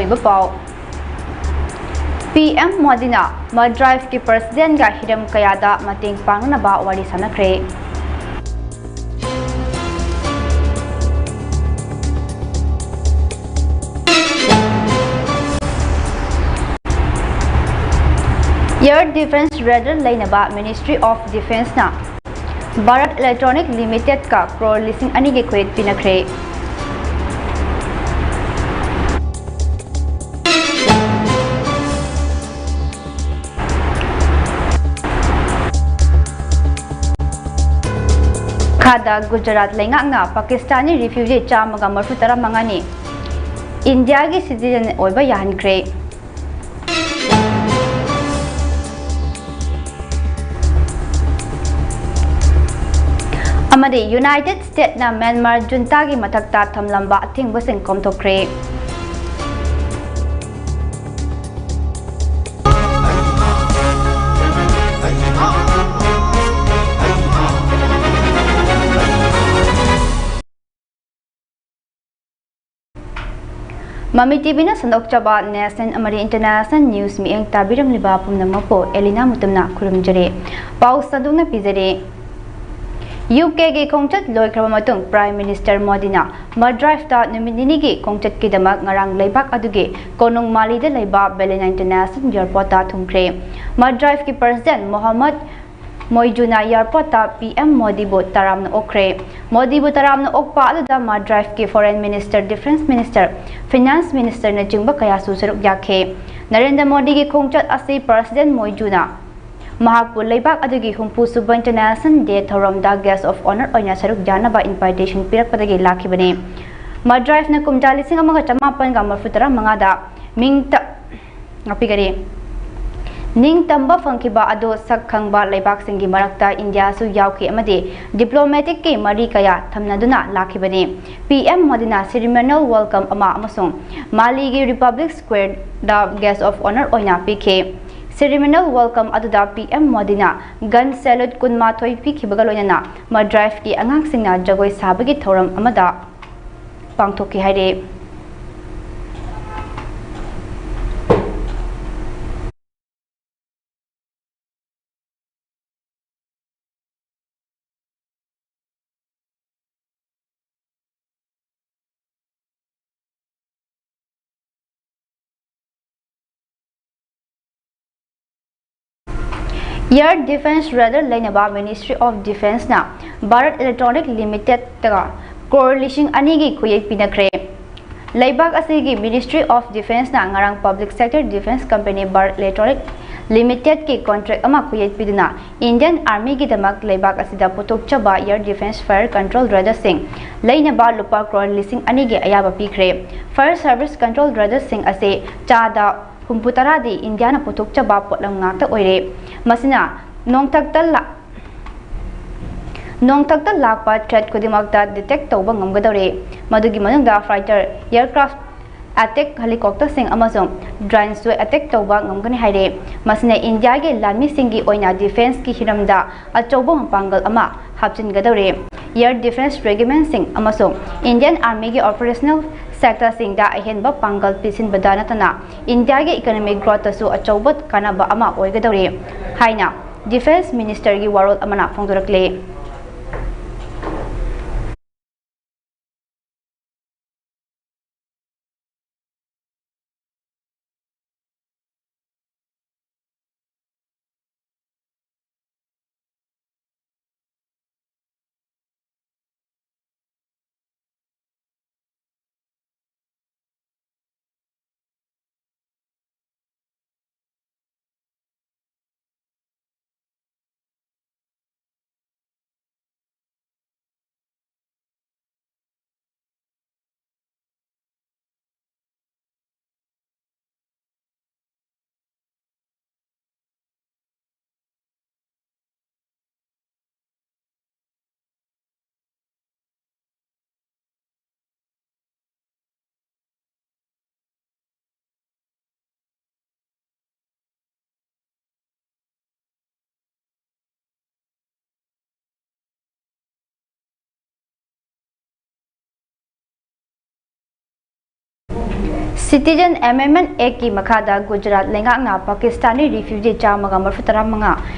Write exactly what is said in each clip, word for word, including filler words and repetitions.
ꯑꯣꯏꯕ ꯄꯥꯎ꯫ P M ꯃꯣꯗꯤꯅ ꯃꯗ꯭ꯔꯥꯏꯐꯀꯤ ꯄ꯭ꯔꯁꯤꯗꯦꯟꯒ ꯍꯤꯔꯝ ꯀꯌꯥꯗ ꯃꯇꯦꯡ ꯄꯥꯡꯅꯅꯕ ꯋꯥꯔꯤ ꯁꯥꯟꯅꯈ꯭ꯔꯦ꯫ Air Defense Radar ꯂꯩꯅꯕ Ministry of Defenceꯅ Bharat Electronic Limitedꯀ crore ꯂꯤꯁꯤꯡ ꯑꯅꯤꯒꯤ ꯈꯨꯌꯦꯠ ꯄꯤꯅꯈ꯭ꯔꯦ꯫ ꯃꯈꯥꯗ ꯒꯨꯖꯔꯥꯠ ꯂꯩꯉꯥꯛꯅ ꯄꯥꯀꯤꯁꯇꯥꯅꯤ ꯔꯤꯐ꯭ꯌꯨꯖꯤ ꯆꯥꯝꯃꯒ ꯃꯔꯤꯐꯨ ꯇꯔꯥ ꯃꯉꯥꯅꯤ ꯏꯟꯗꯤꯌꯥꯒꯤ ꯁꯤꯇꯤꯖꯦꯟ ꯑꯣꯏꯕ ꯌꯥꯍꯟꯈ꯭ꯔꯦ꯫ ꯑꯃꯗꯤ ꯌꯨꯅꯥꯏꯇꯦꯗ ꯁ꯭ꯇꯦꯠꯅ ꯃ꯭ꯌꯥꯟꯃꯥꯔ ꯖꯨꯟꯇꯥꯒꯤ ꯃꯊꯛꯇ ꯊꯝꯂꯝꯕ ꯑꯊꯤꯡꯕꯁꯤꯡ ꯀꯣꯝꯊꯣꯛꯈ꯭ꯔꯦ꯫ ꯃꯃꯤ ꯇꯤꯚꯤꯅ ꯁꯟꯗꯣꯛꯆꯕ ꯅꯦꯁꯅꯦꯜ ꯑꯃꯗꯤ ꯏꯟꯇꯔꯅꯦꯁꯅꯦꯜ ꯅ꯭ꯌꯨꯁ ꯃꯤꯠꯌꯦꯡ ꯇꯥꯕꯤꯔꯝꯂꯤꯕ ꯄꯨꯝꯅꯃꯛꯄꯨ ꯑꯦꯂꯤꯅꯥ ꯃꯨꯇꯨꯝꯅ ꯈꯨꯔꯨꯝꯖꯔꯤ꯫ ꯄꯥꯎ ꯁꯟꯗꯣꯛꯅ ꯄꯤꯖꯔꯤ꯫ ꯌꯨ ꯀꯦꯒꯤ ꯈꯣꯡꯆꯠ ꯂꯣꯏꯈ꯭ꯔꯕ ꯃꯇꯨꯡ ꯄ꯭ꯔꯥꯏꯝ ꯃꯤꯅꯤꯁꯇꯔ ꯃꯣꯗꯤꯅ ꯃꯗ꯭ꯔꯥꯏꯐꯇ ꯅꯨꯃꯤꯠ ꯅꯤꯅꯤꯒꯤ ꯈꯣꯡꯆꯠꯀꯤꯗꯃꯛ ꯉꯔꯥꯡ ꯂꯩꯕꯥꯛ ꯑꯗꯨꯒꯤ ꯀꯣꯅꯨꯡ ꯃꯥꯂꯤꯗ ꯂꯩꯕ ꯕꯦꯂꯦꯅꯥ ꯏꯟꯇꯔꯅꯦꯁꯅꯦꯜ ꯑꯦꯌꯔꯄꯣꯔꯠꯇ ꯊꯨꯡꯈ꯭ꯔꯦ꯫ ꯃꯗ꯭ꯔꯥꯏꯐꯀꯤ ꯄ꯭ꯔꯁꯤꯗꯦꯟ ꯃꯣꯍꯝꯃꯗ ꯃꯣꯏꯖꯨꯅ ꯑꯦꯌꯔꯄꯣꯔꯠꯇ ꯄꯤ ꯑꯦꯝ ꯃꯣꯗꯤꯕꯨ ꯇꯔꯥꯝꯅ ꯑꯣꯛꯈ꯭ꯔꯦ꯫ ꯃꯣꯗꯤꯕꯨ ꯇꯔꯥꯝꯅ ꯑꯣꯛꯄ ꯑꯗꯨꯗ ꯃꯗ꯭ꯔꯥꯏꯐꯀꯤ foreign minister, defence minister, finance ꯃꯤꯅꯤꯁꯇꯔꯅꯆꯤꯡꯕ ꯀꯌꯥꯁꯨ ꯁꯔꯨꯛ ꯌꯥꯈꯤ꯫ ꯅꯔꯦꯟꯗ꯭ꯔ ꯃꯣꯗꯤꯒꯤ ꯈꯣꯡꯆꯠ ꯑꯁꯤ ꯄ꯭ꯔꯁꯤꯗꯦꯟ ꯃꯣꯏꯖꯨꯅ ꯃꯍꯥꯛꯄꯨ ꯂꯩꯕꯥꯛ ꯑꯗꯨꯒꯤ ꯍꯨꯝꯐꯨ ꯁꯨꯕ ꯏꯟꯇꯔꯅꯦꯁꯅꯦꯜ ꯗꯦ ꯊꯧꯔꯝꯗ ꯒꯦꯁ ꯑꯣꯐ ꯑꯣꯅꯔ ꯑꯣꯏꯅ ꯁꯔꯨꯛ ꯌꯥꯅꯕ ꯏꯟꯚꯥꯏꯇꯦꯁꯟ ꯄꯤꯔꯛꯄꯗꯒꯤ ꯂꯥꯛꯈꯤꯕꯅꯤ꯫ ꯃꯗ꯭ꯔꯥꯏꯐꯅ ꯀꯨꯝꯖꯥ ꯂꯤꯁꯤꯡ ꯑꯃꯒ ꯆꯃꯥꯄꯟꯒ ꯃꯔꯤꯐꯨ ꯇꯔꯥ ꯃꯉꯥꯗ ꯃꯤꯡ ꯇ-, ꯉꯥꯛꯄꯤꯒꯅꯤ꯫ ꯅꯤꯡꯇꯝꯕ ꯐꯪꯈꯤꯕ ꯑꯗꯨ ꯁꯛ ꯈꯪꯕ ꯂꯩꯕꯥꯛꯁꯤꯡꯒꯤ ꯃꯔꯛꯇ ꯏꯟꯗꯤꯌꯥꯁꯨ ꯌꯥꯎꯈꯤ ꯑꯃꯗꯤ ꯗꯤꯄ꯭ꯂꯣꯃꯦꯇꯤꯛꯀꯤ ꯃꯔꯤ ꯀꯌꯥ ꯊꯝꯅꯗꯨꯅ ꯂꯥꯛꯈꯤꯕꯅꯤ꯫ ꯄꯤ ꯑꯦꯝ ꯃꯣꯗꯤꯅ ꯁꯦꯔꯤꯃꯣꯅꯤꯌꯦꯜ ꯋꯦꯜꯀꯝ ꯑꯃ ꯑꯃꯁꯨꯡ ꯃꯥꯂꯤꯒꯤ ꯔꯤꯄꯕ꯭ꯂꯤꯛ ꯁ꯭ꯀ꯭ꯋꯦꯔꯗ ꯒꯦꯁ ꯑꯣꯐ ꯑꯣꯅꯔ ꯑꯣꯏꯅ ꯄꯤꯈꯤ꯫ ꯁꯦꯔꯤꯃꯣꯅꯤꯌꯦꯜ ꯋꯦꯜꯀꯝ ꯑꯗꯨꯗ ꯄꯤ ꯑꯦꯝ ꯃꯣꯗꯤꯅ ꯒꯟ ꯁꯦꯂꯨꯠ ꯀꯨꯟꯃꯥꯊꯣꯏ ꯄꯤꯈꯤꯕꯒ ꯂꯣꯏꯅꯅ ꯃꯗ꯭ꯔꯥꯏꯐꯀꯤ ꯑꯉꯥꯡꯁꯤꯡꯅ ꯖꯒꯣꯏ ꯁꯥꯕꯒꯤ ꯊꯧꯔꯝ ꯑꯃꯗ ꯄꯥꯡꯊꯣꯛꯈꯤ ꯍꯥꯏꯔꯤ꯫ Air Defense Radar ꯂꯩꯅꯕ Ministry of Defenceꯅ Bharat Electronic Limitedꯇ crore ꯂꯤꯁꯤꯡ ꯑꯅꯤꯒꯤ ꯈꯨꯠꯌꯦꯛ ꯄꯤꯅꯈ꯭ꯔꯦ꯫ ꯂꯩꯕꯥꯛ ꯑꯁꯤꯒꯤ Ministry of Defenceꯅ ꯉꯔꯥꯡ Public Sector Defense Company Bharat Electronic Limitedꯀꯤ contract ꯑꯃ ꯈꯨꯠꯌꯦꯛ ꯄꯤꯗꯨꯅ Indian Armyꯒꯤꯗꯃꯛ ꯂꯩꯕꯥꯛ ꯑꯁꯤꯗ ꯄꯨꯊꯣꯛꯆꯕ Air Defense Fire Control Radarꯁꯤꯡ ꯂꯩꯅꯕ ꯂꯨꯄꯥ ꯀ꯭ꯔꯣꯔ ꯂꯤꯁꯤꯡ ꯑꯅꯤꯒꯤ ꯑꯌꯥꯕ ꯄꯤꯈ꯭ꯔꯦ꯫ Fire Service Control Radarꯁꯤꯡ ꯑꯁꯤ ꯆꯥꯗ ꯍꯨꯝꯐꯨ ꯇꯔꯥꯗꯤ ꯏꯟꯗꯤꯌꯥꯅ ꯄꯨꯊꯣꯛꯆꯕ ꯄꯣꯠꯂꯝ ꯉꯥꯛꯇ ꯑꯣꯏꯔꯦ꯫ ꯃꯁꯤꯅ ꯅꯣꯡꯊꯛꯇ ꯂꯥ-, ꯅꯣꯡꯊꯛꯇ ꯂꯥꯛꯄ threat ꯈꯨꯗꯤꯡꯃꯛꯇ detect ꯇꯧꯕ ꯉꯝꯒꯗꯧꯔꯦ꯫ ꯃꯗꯨꯒꯤ ꯃꯅꯨꯡꯗ fighter aircraft, attack helicopterꯁꯤꯡ ꯑꯃꯁꯨꯡ dronesꯁꯨ attack ꯇꯧꯕ ꯉꯝꯒꯅꯤ ꯍꯥꯏꯔꯦ꯫ ꯃꯁꯤꯅ ꯏꯟꯗꯤꯌꯥꯒꯤ ꯂꯥꯟꯃꯤꯁꯤꯡꯒꯤ ꯑꯣꯏꯅ defenceꯀꯤ ꯍꯤꯔꯝꯗ ꯑꯆꯧꯕ ꯃꯄꯥꯡꯒꯜ ꯑꯃ ꯍꯥꯞꯆꯤꯟꯒꯗꯧꯔꯦ꯫ Air Defense Regimentꯁꯤꯡ ꯑꯃꯁꯨꯡ Indian Armyꯒꯤ operational sectorꯁꯤꯡꯗ ꯑꯍꯦꯟꯕ ꯄꯥꯡꯒꯜ ꯄꯤꯁꯤꯟꯕꯗ ꯅꯠꯇꯅ ꯏꯟꯗꯤꯌꯥꯒꯤ economic growthꯇꯁꯨ ꯑꯆꯧꯕ ꯀꯥꯟꯅꯕ ꯑꯃ ꯑꯣꯏꯒꯗꯧꯔꯤ ꯍꯥꯏꯅ Defense Ministerꯒꯤ ꯋꯥꯔꯣꯜ ꯑꯃꯅ ꯐꯣꯡꯗꯣꯔꯛꯂꯤ꯫ Citizen Amendment Actꯀꯤ ꯃꯈꯥꯗ ꯒꯨꯖꯔꯥꯠ ꯂꯩꯉꯥꯛꯅ ꯄꯥꯀꯤꯁꯇꯥꯅꯤ refugee ꯆꯥꯝꯃꯒ ꯃꯔꯤꯐꯨ ꯇꯔꯥꯃꯉꯥ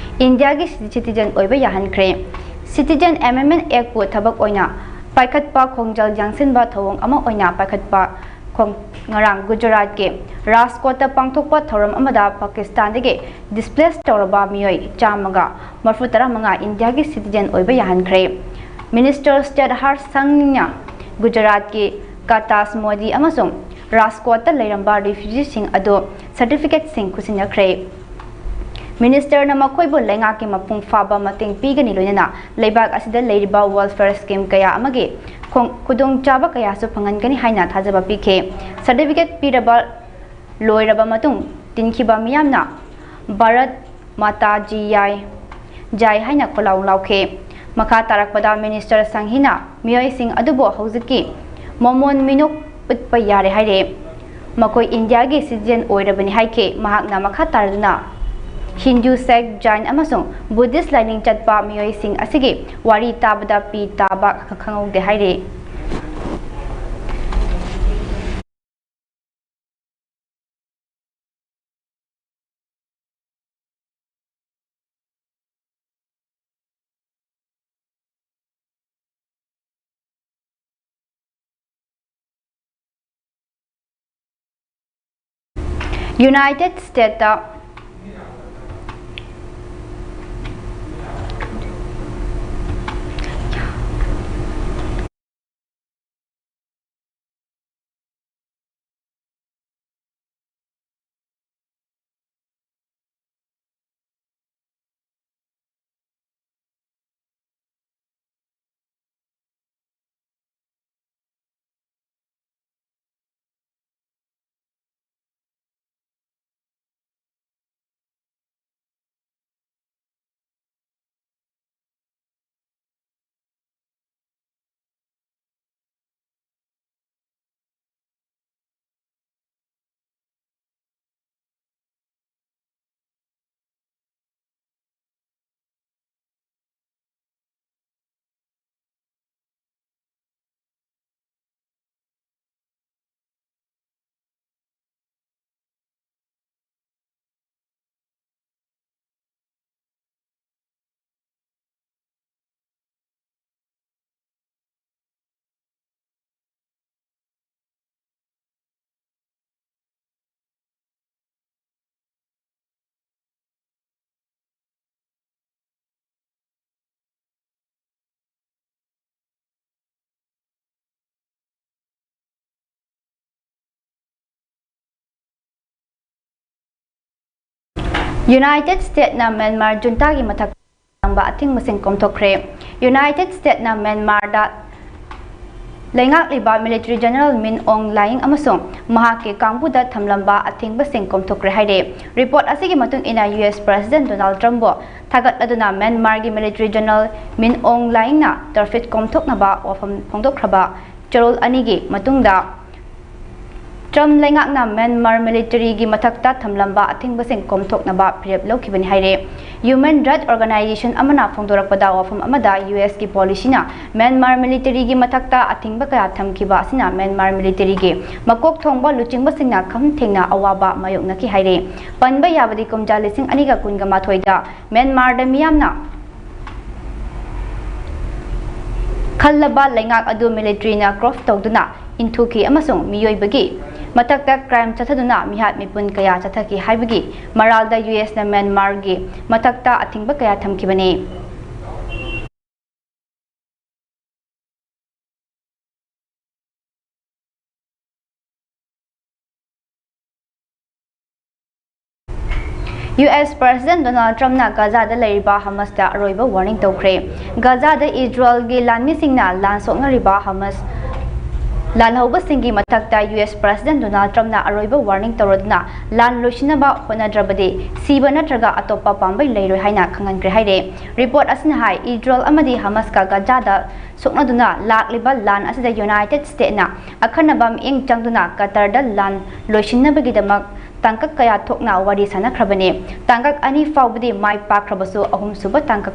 ꯏꯟꯗꯤꯌꯥꯒꯤ citizen ꯑꯣꯏꯕ ꯌꯥꯍꯟꯈ꯭ꯔꯦ꯫ Citizen Amendment Actꯄꯨ ꯊꯕꯛ ꯑꯣꯏꯅ ꯄꯥꯏꯈꯠꯄ ꯈꯣꯡꯖꯦꯜ ꯌꯥꯡꯁꯤꯟꯕ ꯊꯧꯑꯣꯡ ꯑꯃ ꯑꯣꯏꯅ ꯄꯥꯏꯈꯠꯄ ꯈꯣꯡ-, ꯉꯔꯥꯡ ꯒꯨꯖꯔꯥꯠꯀꯤ ꯔꯥꯖꯀꯣꯠꯇ ꯄꯥꯡꯊꯣꯛꯄ ꯊꯧꯔꯝ ꯑꯃꯗ ꯄꯥꯀꯤꯁꯇꯥꯟꯗꯒꯤ ꯗꯤꯁꯄ꯭ꯂꯦꯁ ꯇꯧꯔꯕ ꯃꯤꯑꯣꯏ ꯆꯥꯝꯃꯒ ꯃꯔꯐꯨ ꯇꯔꯥ ꯃꯉꯥ ꯏꯟꯗꯤꯌꯥꯒꯤ ꯁꯤꯇꯤꯖꯦꯟ ꯑꯣꯏꯕ ꯌꯥꯍꯟꯈ꯭ꯔꯦ꯫ ꯃꯤꯅꯤꯁꯇꯔ ꯁ꯭ꯇꯦꯠ ꯍꯔꯁ ꯁꯪꯅ ꯒꯨꯖꯔꯥꯠꯀꯤ ꯀꯇꯥꯁ ꯃꯣꯗꯤ ꯑꯃꯁꯨꯡ ꯔꯥꯖꯀꯣꯠꯇ ꯂꯩꯔꯝꯕ ꯔꯤꯐ꯭ꯌꯨꯖꯤꯁꯤꯡ ꯑꯗꯨ ꯁꯔꯇꯤꯐꯤꯀꯦꯠꯁꯤꯡ ꯈꯨꯠꯁꯤꯟꯅꯈ꯭ꯔꯦ꯫ ꯃꯤꯅꯤꯁꯇꯔꯅ ꯃꯈꯣꯏꯕꯨ ꯂꯩꯉꯥꯛꯀꯤ ꯃꯄꯨꯡ ꯐꯥꯕ ꯃꯇꯦꯡ ꯄꯤꯒꯅꯤ, ꯂꯣꯏꯅꯅ ꯂꯩꯕꯥꯛ ꯑꯁꯤꯗ ꯂꯩꯔꯤꯕ ꯋꯦꯜꯐꯦꯌꯔ ꯁ꯭ꯀꯤꯝ ꯀꯌꯥ ꯑꯃꯒꯤ ꯈꯣꯡ-, ꯈꯨꯗꯣꯡꯆꯥꯕ ꯀꯌꯥꯁꯨ ꯐꯪꯍꯟꯒꯅꯤ ꯍꯥꯏꯅ ꯊꯥꯖꯕ ꯄꯤꯈꯤ꯫ ꯁꯔꯇꯤꯐꯤꯀꯦꯠ ꯄꯤꯔꯕ ꯂꯣꯏꯔꯕ ꯃꯇꯨꯡ, ꯇꯤꯟꯈꯤꯕ ꯃꯤꯌꯥꯝꯅ "ꯚꯥꯔꯠ ꯃꯥꯇꯥ ꯖꯤ ꯌꯥꯏ, ꯖꯥꯏ" ꯍꯥꯏꯅ ꯈꯣꯜꯂꯥꯎ ꯂꯥꯎꯈꯤ꯫ ꯃꯈꯥ ꯇꯥꯔꯛꯄꯗ ꯃꯤꯅꯤꯁꯇꯔ ꯁꯪꯍꯤꯅ ꯃꯤꯑꯣꯏꯁꯤꯡ ꯑꯗꯨꯕꯨ ꯍꯧꯖꯤꯛꯀꯤ ꯃꯃꯣꯟ ꯃꯤꯅꯣꯛ ꯎꯠꯄ ꯌꯥꯔꯦ ꯍꯥꯏꯔꯦ꯫ ꯃꯈꯣꯏ ꯏꯟꯗꯤꯌꯥꯒꯤ ꯁꯤꯇꯤꯖꯦꯟ ꯑꯣꯏꯔꯕꯅꯤ ꯍꯥꯏꯈꯤ꯫ ꯃꯍꯥꯛꯅ ꯃꯈꯥ ꯇꯥꯔꯗꯨꯅ ꯍꯤꯟꯗꯨ, ꯁꯦꯛ, ꯖꯥꯏꯟ ꯑꯃꯁꯨꯡ ꯕꯨꯙꯤꯁ ꯂꯥꯏꯅꯤꯡ ꯆꯠꯄ ꯃꯤꯑꯣꯏꯁꯤꯡ ꯑꯁꯤꯒꯤ ꯋꯥꯔꯤ ꯇꯥꯕꯗ ꯄꯤ ꯇꯥꯕ ꯈꯪꯍꯧꯗꯦ ꯍꯥꯏꯔꯤ꯫ ꯌꯨꯅꯥꯏꯇꯦꯗ ꯁ꯭ꯇꯦꯠꯇ ꯌꯨꯅꯥꯏꯇꯦꯗ ꯁ꯭ꯇꯦꯠꯅ ꯃ꯭ꯌꯥꯟꯃꯥꯔ ꯖꯨꯟꯇꯥꯒꯤ ꯃꯊꯛ ꯊꯝꯕ ꯑꯊꯤꯡꯕꯁꯤꯡ ꯀꯣꯝꯊꯣꯛꯈ꯭ꯔꯦ꯫ ꯌꯨꯅꯥꯏꯇꯦꯗ ꯁ꯭ꯇꯦꯠꯅ ꯃ꯭ꯌꯥꯟꯃꯥꯔꯗ ꯂꯩꯉꯥꯛꯂꯤꯕ ꯃꯤꯂꯤꯇꯔꯤ ꯖꯦꯅꯔꯦꯜ ꯃꯤꯟ ꯑꯣꯡ ꯂꯥꯏꯡ ꯑꯃꯁꯨꯡ ꯃꯍꯥꯛꯀꯤ ꯀꯥꯡꯕꯨꯗ ꯊꯝꯂꯝꯕ ꯑꯊꯤꯡꯕꯁꯤꯡ ꯀꯣꯝꯊꯣꯛꯈ꯭ꯔꯦ ꯍꯥꯏꯔꯦ꯫ ꯔꯤꯄꯣꯔꯠ ꯑꯁꯤꯒꯤ ꯃꯇꯨꯡ ꯏꯟꯅ, ꯌꯨ ꯑꯦꯁ ꯄ꯭ꯔꯦꯁꯤꯗꯦꯟꯠ ꯗꯣꯅꯥꯜꯗ ꯇ꯭ꯔꯝꯞꯕꯨ ꯊꯥꯒꯠꯂꯗꯨꯅ ꯃ꯭ꯌꯥꯟꯃꯥꯔꯒꯤ ꯃꯤꯂꯤꯇꯔꯤ ꯖꯦꯅꯔꯦꯜ ꯃꯤꯟ ꯑꯣꯡ ꯂꯥꯏꯡꯅ ꯇꯔꯐꯤꯠ ꯀꯣꯝꯊꯣꯛꯅꯕ ꯋꯥꯐꯝ ꯐꯣꯡꯗꯣꯛꯈ꯭ꯔꯕ ꯆꯌꯣꯜ ꯑꯅꯤꯒꯤ ꯃꯇꯨꯡꯗ, ꯇ꯭ꯔꯝꯞ ꯂꯩꯉꯥꯛꯅ ꯃ꯭ꯌꯥꯟꯃꯥꯔ ꯃꯤꯂꯤꯇꯔꯤꯒꯤ ꯃꯊꯛꯇ ꯊꯝꯂꯝꯕ ꯑꯊꯤꯡꯕꯁꯤꯡ ꯀꯣꯝꯊꯣꯛꯅꯕ ꯐꯤꯔꯦꯞ ꯂꯧꯈꯤꯕꯅꯤ ꯍꯥꯏꯔꯦ꯫ ꯍ꯭ꯌꯨꯃꯦꯟ ꯔꯥꯏꯠ ꯑꯣꯔꯒꯅꯥꯏꯖꯦꯁꯟ ꯑꯃꯅ ꯐꯣꯡꯗꯣꯔꯛꯄꯗ, ꯋꯥꯐꯝ ꯑꯃꯗ ꯌꯨ ꯑꯦꯁꯀꯤ ꯄꯣꯂꯤꯁꯤꯅ ꯃ꯭ꯌꯥꯟꯃꯥꯔ ꯃꯤꯂꯤꯇꯔꯤꯒꯤ ꯃꯊꯛꯇ ꯑꯊꯤꯡꯕ ꯀꯌꯥ ꯊꯝꯈꯤꯕ ꯑꯁꯤꯅ ꯃ꯭ꯌꯥꯟꯃꯥꯔ ꯃꯤꯂꯤꯇꯔꯤꯒꯤ ꯃꯀꯣꯛ ꯊꯣꯡꯕ ꯂꯨꯆꯤꯡꯕꯁꯤꯡꯅ ꯈꯝ ꯊꯦꯡꯅ ꯑꯋꯥꯕ ꯃꯥꯌꯣꯛꯅꯈꯤ ꯍꯥꯏꯔꯦ꯫ ꯄꯟꯕ ꯌꯥꯕꯗꯤ, ꯀꯨꯝꯖꯥ ꯂꯤꯁꯤꯡ ꯑꯅꯤꯒ ꯀꯨꯟꯒ ꯃꯥꯊꯣꯏꯗ ꯃ꯭ꯌꯥꯟꯃꯥꯔꯗ ꯃꯤꯌꯥꯝꯅ ꯈꯜꯂꯕ ꯂꯩꯉꯥꯛ ꯑꯗꯨ ꯃꯤꯂꯤꯇꯔꯤꯅ ꯀ꯭ꯔꯣꯞ ꯇꯧꯗꯨꯅ ꯏꯟꯊꯨꯈꯤ ꯑꯃꯁꯨꯡ ꯃꯤꯑꯣꯏꯕꯒꯤ ꯃꯊꯛꯇ ꯀ꯭ꯔꯥꯏꯝ ꯆꯠꯊꯗꯨꯅ ꯃꯤꯍꯥꯠ ꯃꯤꯄꯨꯟ ꯀꯌꯥ ꯆꯠꯊꯈꯤ ꯍꯥꯏꯕꯒꯤ ꯃꯔꯥꯜꯗ ꯌꯨ ꯑꯦꯁꯅ ꯃ꯭ꯌꯥꯟꯃꯥꯔꯒꯤ ꯃꯊꯛꯇ ꯑꯊꯤꯡꯕ ꯀꯌꯥ ꯊꯝꯈꯤꯕꯅꯤ꯫ ꯌꯨ ꯑꯦꯁ ꯄ꯭ꯔꯦꯁꯤꯗꯦꯟꯠ ꯗꯣꯅꯥꯜꯗ ꯇ꯭ꯔꯝꯞꯅ ꯒꯥꯖꯥꯗ ꯂꯩꯔꯤꯕ ꯍꯃꯥꯁꯇ ꯑꯔꯣꯏꯕ ꯋꯥꯔꯅꯤꯡ ꯇꯧꯈ꯭ꯔꯦ꯫ ꯒꯥꯖꯥꯗ ꯏꯖꯔꯦꯜꯒꯤ ꯂꯥꯟꯃꯤꯁꯤꯡꯅ ꯂꯥꯟ ꯁꯣꯛꯅꯔꯤꯕ ꯍꯃꯥꯁ ꯂꯥꯜꯍꯧꯕꯁꯤꯡꯒꯤ ꯃꯊꯛꯇ ꯌꯨ ꯑꯦꯁ ꯄ꯭ꯔꯦꯁꯤꯗꯦꯟꯠ ꯗꯣꯅꯥꯜꯗ ꯇ꯭ꯔꯝꯞꯅ ꯑꯔꯣꯏꯕ ꯋꯥꯔꯅꯤꯡ ꯇꯧꯔꯗꯨꯅ, ꯂꯥꯟ ꯂꯣꯏꯁꯤꯟꯅꯕ ꯍꯣꯠꯅꯗ꯭ꯔꯕꯗꯤ ꯁꯤꯕ ꯅꯠꯇ꯭ꯔꯒ ꯑꯇꯣꯞꯄ ꯄꯥꯝꯕꯩ ꯂꯩꯔꯣꯏ ꯍꯥꯏꯅ ꯈꯪꯍꯟꯈ꯭ꯔꯦ ꯍꯥꯏꯔꯦ꯫ ꯔꯤꯄꯣꯔꯠ ꯑꯁꯤꯅ ꯍꯥꯏ, ꯏꯖꯔꯦꯜ ꯑꯃꯗꯤ ꯍꯃꯥꯁꯀ ꯒꯥꯖꯥꯗ ꯁꯣꯛꯅꯗꯨꯅ ꯂꯥꯛꯂꯤꯕ ꯂꯥꯟ ꯑꯁꯤꯗ ꯌꯨꯅꯥꯏꯇꯦꯗ ꯁ꯭ꯇꯦꯠꯅ ꯑꯈꯟꯅꯕ ꯃꯤꯠꯌꯦꯡ ꯆꯪꯗꯨꯅ ꯀꯇꯔꯗ ꯂꯥꯟ ꯂꯣꯏꯁꯤꯟꯅꯕꯒꯤꯗꯃꯛ ꯇꯥꯡꯀꯛ ꯀꯌꯥ ꯊꯣꯛꯅ ꯋꯥꯔꯤ ꯁꯥꯅꯈ꯭ꯔꯕꯅꯤ꯫ ꯇꯥꯡꯀꯛ ꯑꯅꯤ ꯐꯥꯎꯕꯗꯤ ꯃꯥꯏ ꯄꯥꯛꯈ꯭ꯔꯕꯁꯨ, ꯑꯍꯨꯝꯁꯨꯕ ꯇꯥꯡꯀꯛ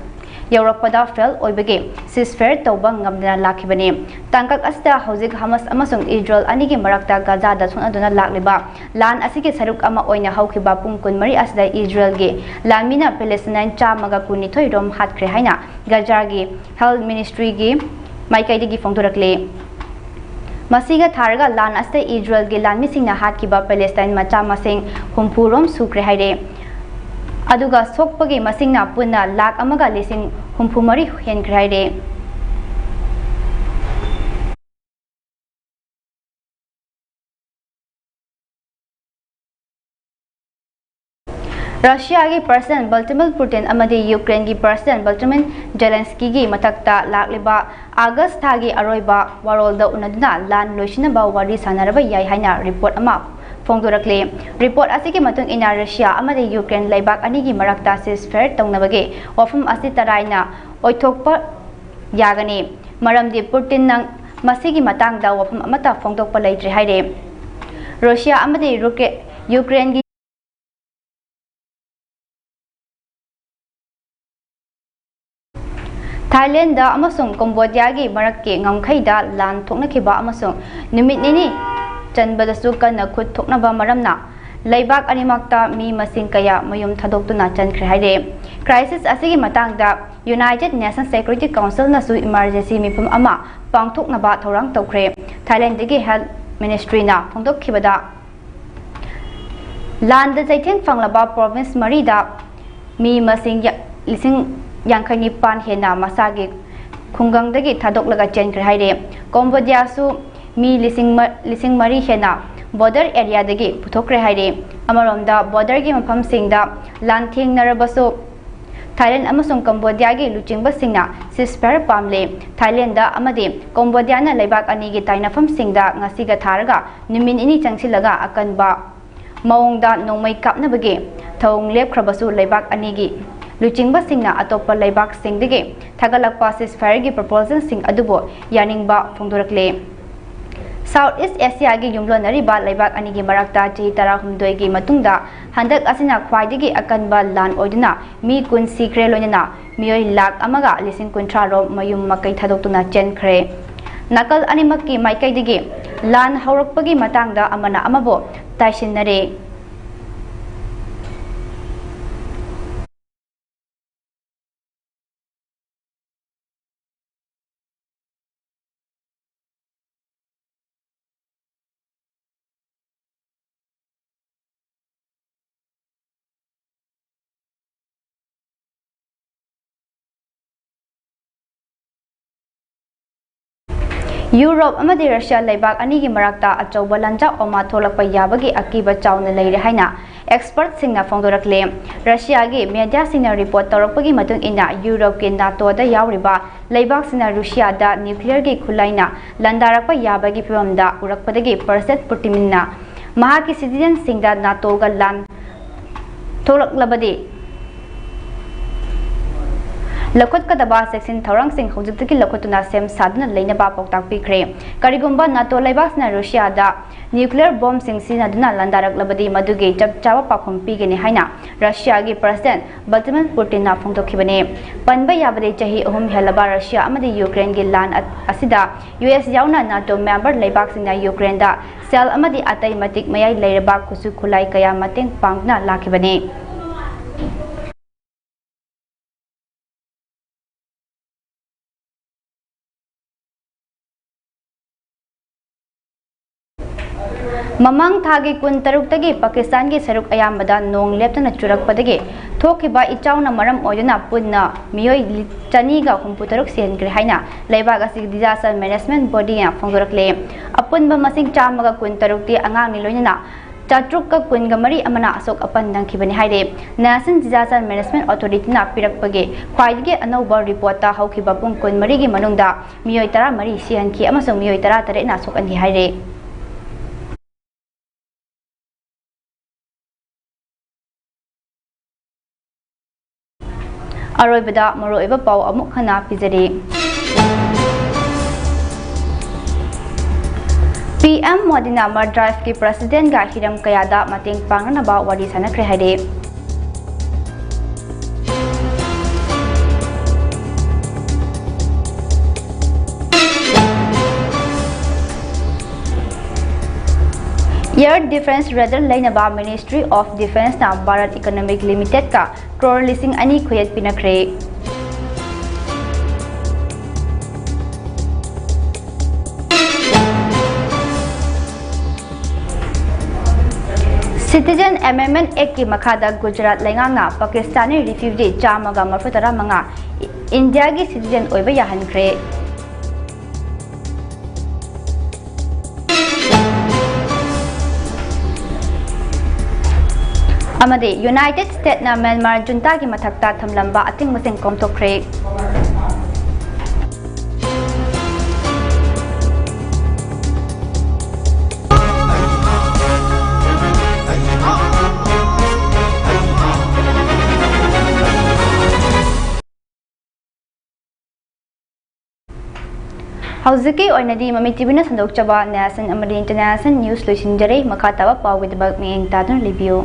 ꯌꯧꯔꯛꯄꯗ ꯐꯦꯜ ꯑꯣꯏꯕꯒꯤ ꯁꯤꯖꯐꯥꯌꯔ ꯇꯧꯕ ꯉꯝꯗꯅ ꯂꯥꯛꯈꯤꯕꯅꯤ꯫ ꯇꯥꯡꯀꯛ ꯑꯁꯤꯗ ꯍꯧꯖꯤꯛ ꯍꯃꯥꯁ ꯑꯃꯁꯨꯡ ꯏꯖꯔꯦꯜ ꯑꯅꯤꯒꯤ ꯃꯔꯛꯇ ꯒꯥꯖꯥꯗ ꯁꯣꯛꯅꯗꯨꯅ ꯂꯥꯛꯂꯤꯕ ꯂꯥꯟ ꯑꯁꯤꯒꯤ ꯁꯔꯨꯛ ꯑꯃ ꯑꯣꯏꯅ ꯍꯧꯈꯤꯕ ꯄꯨꯡ ꯀꯨꯟꯃꯔꯤ ꯑꯁꯤꯗ ꯏꯖꯔꯦꯜꯒꯤ ꯂꯥꯟꯃꯤꯅ ꯄꯦꯂꯦꯁꯇꯤꯅꯥꯏꯟ ꯆꯥꯝꯃꯒ ꯀꯨꯟꯅꯤꯊꯣꯏ ꯔꯣꯝ ꯍꯥꯠꯈ꯭ꯔꯦ ꯍꯥꯏꯅ ꯒꯥꯖꯥꯒꯤ ꯍꯦꯜꯊ ꯃꯤꯅꯤꯁꯇ꯭ꯔꯤꯒꯤ ꯃꯥꯏꯀꯩꯗꯒꯤ ꯐꯣꯡꯗꯣꯔꯛꯂꯤ꯫ ꯃꯁꯤꯒ ꯊꯥꯔꯒ ꯂꯥꯟ ꯑꯁꯤꯗ ꯏꯖꯔꯦꯜꯒꯤ ꯂꯥꯟꯃꯤꯁꯤꯡꯅ ꯍꯥꯠꯈꯤꯕ ꯄꯦꯂꯦꯁꯇꯥꯏꯟ ꯃꯆꯥ ꯃꯁꯤꯡ ꯍꯨꯝꯐꯨ ꯔꯣꯝ ꯁꯨꯈ꯭ꯔꯦ ꯍꯥꯏꯔꯦ꯫ ꯑꯗꯨꯒ ꯁꯣꯛꯄꯒꯤ ꯃꯁꯤꯡꯅ ꯄꯨꯟꯅ ꯂꯥꯈ ꯑꯃꯒ ꯂꯤꯁꯤꯡ ꯍꯨꯝꯐꯨ ꯃꯔꯤ ꯍꯦꯟꯈ꯭ꯔꯦ ꯍꯥꯏꯔꯦ꯫ ꯔꯁꯤꯌꯥꯒꯤ ꯄ꯭ꯔꯁꯤꯗꯦꯟ ꯚ꯭ꯂꯥꯗꯤꯃꯤꯔ ꯄꯨꯇꯤꯟ ꯑꯃꯗꯤ ꯌꯨꯀ꯭ꯔꯦꯟꯒꯤ ꯄ꯭ꯔꯁꯤꯗꯦꯟ ꯚ꯭ꯂꯥꯗꯤꯃꯤꯔ ꯖꯦꯂꯦꯟꯁꯀꯤꯒꯤ ꯃꯊꯛꯇ ꯂꯥꯛꯂꯤꯕ ꯑꯥꯒꯁ ꯊꯥꯒꯤ ꯑꯔꯣꯏꯕ ꯋꯥꯔꯣꯜꯗ ꯎꯅꯗꯨꯅ ꯂꯥꯟ ꯂꯣꯏꯁꯤꯟꯅꯕ ꯋꯥꯔꯤ ꯁꯥꯟꯅꯔꯕ ꯌꯥꯏ ꯍꯥꯏꯅ ꯔꯤꯄꯣꯔꯠ ꯑꯃ ꯐꯣꯡꯗꯣꯔꯛꯂꯤ꯫ ꯔꯤꯄꯣꯔꯠ ꯑꯁꯤꯒꯤ ꯃꯇꯨꯡ ꯏꯟꯅ, ꯔꯁꯤꯌꯥ ꯑꯃꯗꯤ ꯌꯨꯀ꯭ꯔꯦꯟ ꯂꯩꯕꯥꯛ ꯑꯅꯤꯒꯤ ꯃꯔꯛꯇ ceasefire ꯇꯧꯅꯕꯒꯤ ꯋꯥꯐꯝ ꯑꯁꯤ ꯇꯔꯥꯏꯅ ꯑꯣꯏꯊꯣꯛꯄ ꯌꯥꯒꯅꯤ, ꯃꯔꯝꯗꯤ ꯄꯨꯇꯤꯟꯅ ꯃꯁꯤꯒꯤ ꯃꯇꯥꯡꯗ ꯋꯥꯐꯝ ꯑꯃꯠꯇ ꯐꯣꯡꯗꯣꯛꯄ ꯂꯩꯇ꯭ꯔꯤ ꯍꯥꯏꯔꯤ꯫ ꯔꯁꯤꯌꯥ ꯑꯃꯗꯤ ꯔꯨꯀ꯭ꯔꯦ-, ꯌꯨꯀ꯭ꯔꯦꯟꯒꯤ ꯊꯥꯏꯂꯦꯟꯗ ꯑꯃꯁꯨꯡ ꯀꯝꯕꯣꯗꯤꯌꯥꯒꯤ ꯃꯔꯛꯀꯤ ꯉꯝꯈꯩꯗ ꯂꯥꯟ ꯊꯣꯛꯅꯈꯤꯕ ꯑꯃꯁꯨꯡ ꯅꯨꯃꯤꯠ ꯅꯤꯅꯤ ꯆꯟꯕꯗꯁꯨ ꯀꯟꯅ ꯈꯨꯠ ꯊꯣꯛꯅꯕ ꯃꯔꯝꯅ ꯂꯩꯕꯥꯛ ꯑꯅꯤꯃꯛꯇ ꯃꯤ ꯃꯁꯤꯡ ꯀꯌꯥ ꯃꯌꯨꯝ ꯊꯥꯗꯣꯛꯇꯨꯅ ꯆꯟꯈ꯭ꯔꯦ ꯍꯥꯏꯔꯦ꯫ Crisis ꯑꯁꯤꯒꯤ ꯃꯇꯥꯡꯗ United Nations Security Councilꯅꯁꯨ emergency ꯃꯤꯐꯝ ꯑꯃ ꯄꯥꯡꯊꯣꯛꯅꯕ ꯊꯧꯔꯥꯡ ꯇꯧꯈ꯭ꯔꯦ꯫ ꯊꯥꯏꯂꯦꯟꯗꯒꯤ Health Ministryꯅ ꯐꯣꯡꯗꯣꯛꯈꯤꯕꯗ, ꯂꯥꯟꯗ ꯆꯩꯊꯦꯡ ꯐꯪꯂꯕ province ꯃꯔꯤꯗ ꯃꯤ ꯃꯁꯤꯡ ꯌ-, ꯂꯤꯁꯤꯡ ꯌꯥꯡꯈꯩ ꯅꯤꯄꯥꯟ ꯍꯦꯟꯅ ꯃꯁꯥꯒꯤ ꯈꯨꯡꯒꯪꯗꯒꯤ ꯊꯥꯗꯣꯛꯂꯒ ꯆꯦꯟꯈ꯭ꯔꯦ ꯍꯥꯏꯔꯦ꯫ ꯀꯣꯝꯕꯣꯗꯤꯌꯥꯁꯨ ꯃꯤ ꯂꯤꯁꯤꯡ ꯃ-, ꯂꯤꯁꯤꯡ ꯃꯔꯤ ꯍꯦꯟꯅ border areaꯗꯒꯤ ꯄꯨꯊꯣꯛꯈ꯭ꯔꯦ ꯍꯥꯏꯔꯦ꯫ ꯑꯃꯔꯣꯝꯗ, borderꯒꯤ ꯃꯐꯝꯁꯤꯡꯗ ꯂꯥꯟꯊꯦꯡꯅꯔꯕꯁꯨ, ꯊꯥꯏꯂꯦꯟ ꯑꯃꯁꯨꯡ ꯀꯝꯕꯣꯗꯤꯌꯥꯒꯤ ꯂꯨꯆꯤꯡꯕꯁꯤꯡꯅ ceasefire ꯄꯥꯝꯂꯦ꯫ ꯊꯥꯏꯂꯦꯟꯗ ꯑꯃꯗꯤ ꯀꯝꯕꯣꯗꯤꯌꯥꯅ ꯂꯩꯕꯥꯛ ꯑꯅꯤꯒꯤ ꯇꯥꯏꯅꯐꯝꯁꯤꯡꯗ ꯉꯁꯤꯒ ꯊꯥꯔꯒ ꯅꯨꯃꯤꯠ ꯅꯤꯅꯤ ꯆꯪꯁꯤꯜꯂꯒ ꯑꯀꯟꯕ ꯃꯑꯣꯡꯗ ꯅꯣꯡꯃꯩ ꯀꯥꯞꯅꯕꯒꯤ ꯊꯧꯑꯣꯡ ꯂꯦꯞꯈ꯭ꯔꯕꯁꯨ, ꯂꯩꯕꯥꯛ ꯑꯅꯤꯒꯤ ꯂꯨꯆꯤꯡꯕꯁꯤꯡꯅ ꯑꯇꯣꯞꯄ ꯂꯩꯕꯥꯛꯁꯤꯡꯗꯒꯤ ꯊꯥꯒꯠꯂꯛꯄ ceasefireꯒꯤ proposalꯁꯤꯡ ꯑꯗꯨꯕꯨ ꯌꯥꯅꯤꯡꯕ ꯐꯣꯡꯗꯣꯔꯛꯂꯦ꯫ South East Asiaꯒꯤ ꯌꯨꯝꯂꯣꯟꯅꯔꯤꯕ ꯂꯩꯕꯥꯛ ꯑꯅꯤꯒꯤ ꯃꯔꯛꯇ ꯆꯍꯤ ꯇꯔꯥꯍꯨꯝꯗꯣꯏꯒꯤ ꯃꯇꯨꯡꯗ ꯍꯟꯗꯛ ꯑꯁꯤꯅ ꯈ꯭ꯋꯥꯏꯗꯒꯤ ꯑꯀꯟꯕ ꯂꯥꯟ ꯑꯣꯏꯗꯨꯅ ꯃꯤ ꯀꯨꯟ ꯁꯤꯈ꯭ꯔꯦ, ꯂꯣꯏꯅꯅ ꯃꯤꯑꯣꯏ ꯂꯥꯈ ꯑꯃꯒ ꯂꯤꯁꯤꯡ ꯀꯨꯟꯊ꯭ꯔꯥ ꯔꯣꯝ ꯃꯌꯨꯝ ꯃꯀꯩ ꯊꯥꯗꯣꯛꯇꯨꯅ ꯆꯦꯟꯈ꯭ꯔꯦ꯫ ꯅꯥꯀꯜ ꯑꯅꯤꯃꯛꯀꯤ ꯃꯥꯏꯀꯩꯗꯒꯤ ꯂꯥꯟ ꯍꯧꯔꯛꯄꯒꯤ ꯃꯇꯥꯡꯗ ꯑꯃꯅ ꯑꯃꯕꯨ ꯇꯥꯏꯁꯤꯟꯅꯔꯦ꯫ ꯌꯨꯔꯣꯞ ꯑꯃꯗꯤ ꯔꯁꯤꯌꯥ ꯂꯩꯕꯥꯛ ꯑꯅꯤꯒꯤ ꯃꯔꯛꯇ ꯑꯆꯧꯕ ꯂꯥꯟꯖꯥꯎ ꯑꯃ ꯊꯣꯛꯂꯛꯄ ꯌꯥꯕꯒꯤ ꯑꯀꯤꯕ ꯆꯥꯎꯅ ꯂꯩꯔꯦ ꯍꯥꯏꯅ ꯑꯦꯛꯁꯄꯔꯠꯁꯤꯡꯅ ꯐꯣꯡꯗꯣꯔꯛꯂꯦ꯫ ꯔꯁꯤꯌꯥꯒꯤ ꯃꯦꯗꯤꯌꯥꯁꯤꯡꯅ ꯔꯤꯄꯣꯔꯠ ꯇꯧꯔꯛꯄꯒꯤ ꯃꯇꯨꯡ ꯏꯟꯅ, ꯌꯨꯔꯣꯞꯀꯤ ꯅꯥꯇꯣꯗ ꯌꯥꯎꯔꯤꯕ ꯂꯩꯕꯥꯛꯁꯤꯡꯅ ꯔꯨꯁꯤꯌꯥꯗ ꯅ꯭ꯌꯨꯀ꯭ꯂꯤꯌꯔꯒꯤ ꯈꯨꯠꯂꯥꯏꯅ ꯂꯥꯟꯗꯥꯔꯛꯄ ꯌꯥꯕꯒꯤ ꯐꯤꯚꯝꯗ ꯎꯔꯛꯄꯗꯒꯤ ꯄ꯭ꯔꯁꯤꯗꯦꯟꯠ ꯄꯨꯇꯤꯟꯅ ꯃꯍꯥꯛꯀꯤ ꯁꯤꯇꯤꯖꯦꯟꯁꯤꯡꯗ ꯅꯥꯇꯣꯒ ꯂꯥꯟ ꯊꯣꯛꯂꯛꯂꯕꯗꯤ ꯂꯧꯈꯠꯀꯗꯕ ꯆꯦꯛꯁꯤꯟ ꯊꯧꯔꯥꯡꯁꯤꯡ ꯍꯧꯖꯤꯛꯇꯒꯤ ꯂꯧꯈꯠꯇꯨꯅ ꯁꯦꯝ ꯁꯥꯗꯨꯅ ꯂꯩꯅꯕ ꯄꯥꯎꯇꯥꯛ ꯄꯤꯈ꯭ꯔꯦ꯫ ꯀꯔꯤꯒꯨꯝꯕ ꯅꯥꯇꯣ ꯂꯩꯕꯥꯛꯁꯤꯡꯅ ꯔꯨꯁꯤꯌꯥꯗ ꯅ꯭ꯌꯨꯀ꯭ꯂꯤꯌꯔ ꯕꯣꯝꯁꯤꯡ ꯁꯤꯖꯤꯟꯅꯗꯨꯅ ꯂꯥꯟꯗꯥꯔꯛꯂꯕꯗꯤ, ꯃꯗꯨꯒꯤ ꯆꯞ ꯆꯥꯕ ꯄꯥꯎꯈꯨꯝ ꯄꯤꯒꯅꯤ ꯍꯥꯏꯅ ꯔꯁꯤꯌꯥꯒꯤ ꯄ꯭ꯔꯁꯤꯗꯦꯟꯠ ꯚ꯭ꯂꯥꯗꯤꯃꯤꯔ ꯄꯨꯇꯤꯟꯅ ꯐꯣꯡꯗꯣꯛꯈꯤꯕꯅꯤ꯫ ꯄꯟꯕ ꯌꯥꯕꯗꯤ, ꯆꯍꯤ ꯑꯍꯨꯝ ꯍꯦꯜꯂꯕ ꯔꯁꯤꯌꯥ ꯑꯃꯗꯤ ꯌꯨꯀ꯭ꯔꯦꯟꯒꯤ ꯂꯥꯟ ꯑ-, ꯑꯁꯤꯗ ꯌꯨ ꯑꯦꯁ ꯌꯥꯎꯅ ꯅꯥꯇꯣ ꯃꯦꯝꯕꯔ ꯂꯩꯕꯥꯛꯁꯤꯡꯅ ꯌꯨꯀ꯭ꯔꯦꯟꯗ ꯁꯦꯜ ꯑꯃꯗꯤ ꯑꯇꯩ ꯃꯇꯤꯛ ꯃꯌꯥꯏ ꯂꯩꯔꯕ ꯈꯨꯠꯁꯨ ꯈꯨꯠꯂꯥꯏ ꯀꯌꯥ ꯃꯇꯦꯡ ꯄꯥꯡꯗꯨꯅ ꯂꯥꯛꯈꯤꯕꯅꯤ꯫ ꯃꯃꯥꯡ ꯊꯥꯒꯤ ꯀꯨꯟꯇꯔꯨꯛꯇꯒꯤ ꯄꯥꯀꯤꯁꯇꯥꯟꯒꯤ ꯁꯔꯨꯛ ꯑꯌꯥꯝꯕꯗ ꯅꯣꯡ ꯂꯦꯞꯇꯅ ꯆꯨꯔꯛꯄꯗꯒꯤ ꯊꯣꯛꯈꯤꯕ ꯏꯆꯥꯎꯅ ꯃꯔꯝ ꯑꯣꯏꯗꯨꯅ ꯄꯨꯟꯅ ꯃꯤꯑꯣꯏ ꯆꯅꯤꯒ ꯍꯨꯝꯐꯨꯇꯔꯨꯛ ꯁꯤꯍꯟꯈ꯭ꯔꯦ ꯍꯥꯏꯅ ꯂꯩꯕꯥꯛ ꯑꯁꯤꯒꯤ disaster management body ꯅ ꯐꯣꯡꯗꯣꯔꯛꯂꯦ꯫ ꯑꯄꯨꯟꯕ ꯃꯁꯤꯡ ꯆꯥꯝꯃꯒ ꯀꯨꯟꯇꯔꯨꯛꯇꯤ ꯑꯉꯥꯡꯅꯤ ꯂꯣꯏꯅꯅ ꯆꯥꯇ꯭ꯔꯨꯛꯀ ꯀꯨꯟꯒ ꯃꯔꯤ ꯑꯃꯅ ꯑꯁꯣꯛ ꯑꯄꯟ ꯅꯪꯈꯤꯕꯅꯤ ꯍꯥꯏꯔꯦ꯫ National Disaster Management Authority ꯅ ꯄꯤꯔꯛꯄꯒꯤ ꯈ꯭ꯋꯥꯏꯗꯒꯤ ꯑꯅꯧꯕ ꯔꯤꯄꯣꯔꯠꯇ ꯍꯧꯈꯤꯕ ꯄꯨꯡ ꯀꯨꯟꯃꯔꯤꯒꯤ ꯃꯅꯨꯡꯗ ꯃꯤꯑꯣꯏ ꯇꯔꯥꯃꯔꯤ ꯁꯤꯍꯟꯈꯤ ꯑꯃꯁꯨꯡ ꯃꯤꯑꯣꯏ ꯇꯔꯥꯇꯔꯦꯠꯅ ꯁꯣꯛꯍꯟꯈꯤ ꯍꯥꯏꯔꯦ꯫ ꯑꯔꯣꯏꯕꯗ ꯃꯔꯨꯑꯣꯏꯕ ꯄꯥꯎ ꯑꯃꯨꯛ ꯍꯟꯅ ꯄꯤꯖꯔꯤ꯫ ꯄꯤ ꯑꯦꯝ ꯃꯣꯗꯤꯅ ꯃꯥꯜꯗꯥꯏꯚꯀꯤ ꯄ꯭ꯔꯁꯤꯗꯦꯟꯠꯒ ꯍꯤꯔꯝ ꯀꯌꯥꯗ ꯃꯇꯦꯡ ꯄꯥꯡꯅꯅꯕ ꯋꯥꯔꯤ ꯁꯥꯟꯅꯈ꯭ꯔꯦ ꯍꯥꯏꯔꯦ꯫ Air Defence Radar ꯂꯩꯅꯕ Ministry of Defence ꯅ Bharat Economic Limited ꯀ ꯀ꯭ꯔꯣꯔ ꯂꯤꯁꯤꯡ ꯑꯅꯤ ꯈꯨꯌꯦꯠ ꯄꯤꯅꯈ꯭ꯔꯦ꯫ Citizen Amendment Act ꯀꯤ ꯃꯈꯥꯗ ꯒꯨꯖꯔꯥꯠ ꯂꯩꯉꯥꯛꯅ ꯄꯥꯀꯤꯁꯇꯥꯅꯤ refugee ꯆꯥꯝꯃꯒ ꯃꯔꯤꯐꯨ ꯇꯔꯥ ꯃꯉꯥ ꯏꯟꯗꯤꯌꯥꯒꯤ citizen ꯑꯣꯏꯕ ꯌꯥꯍꯟꯈ꯭ꯔꯦ꯫ ꯑꯃꯗꯤ ꯌꯨꯅꯥꯏꯇꯦꯗ ꯁ꯭ꯇꯦꯠꯅ ꯃ꯭ꯌꯥꯟꯃꯥꯔ ꯖꯨꯟꯇꯥꯒꯤ ꯃꯊꯛꯇ ꯊꯝꯂꯝꯕ ꯑꯊꯤꯡꯕꯁꯤꯡ ꯀꯣꯝꯊꯣꯛꯈ꯭ꯔꯦ꯫ ꯍꯧꯖꯤꯛꯀꯤ ꯑꯣꯏꯅꯗꯤ ꯃꯃꯤ ꯇꯤꯚꯤꯅ ꯁꯟꯗꯣꯛꯆꯕ ꯅꯦꯁꯅꯦꯜ ꯑꯃꯗꯤ ꯏꯟꯇꯔꯅꯦꯁꯅꯦꯜ ꯅ꯭ꯌꯨꯁ ꯂꯣꯏꯁꯤꯟꯖꯔꯦ꯫ ꯃꯈꯥ ꯇꯥꯕ ꯄꯥꯎꯒꯤꯗꯃꯛ ꯃꯤꯠꯌꯦꯡ ꯇꯥꯗꯨꯅ ꯂꯩꯕꯤꯌꯨ꯫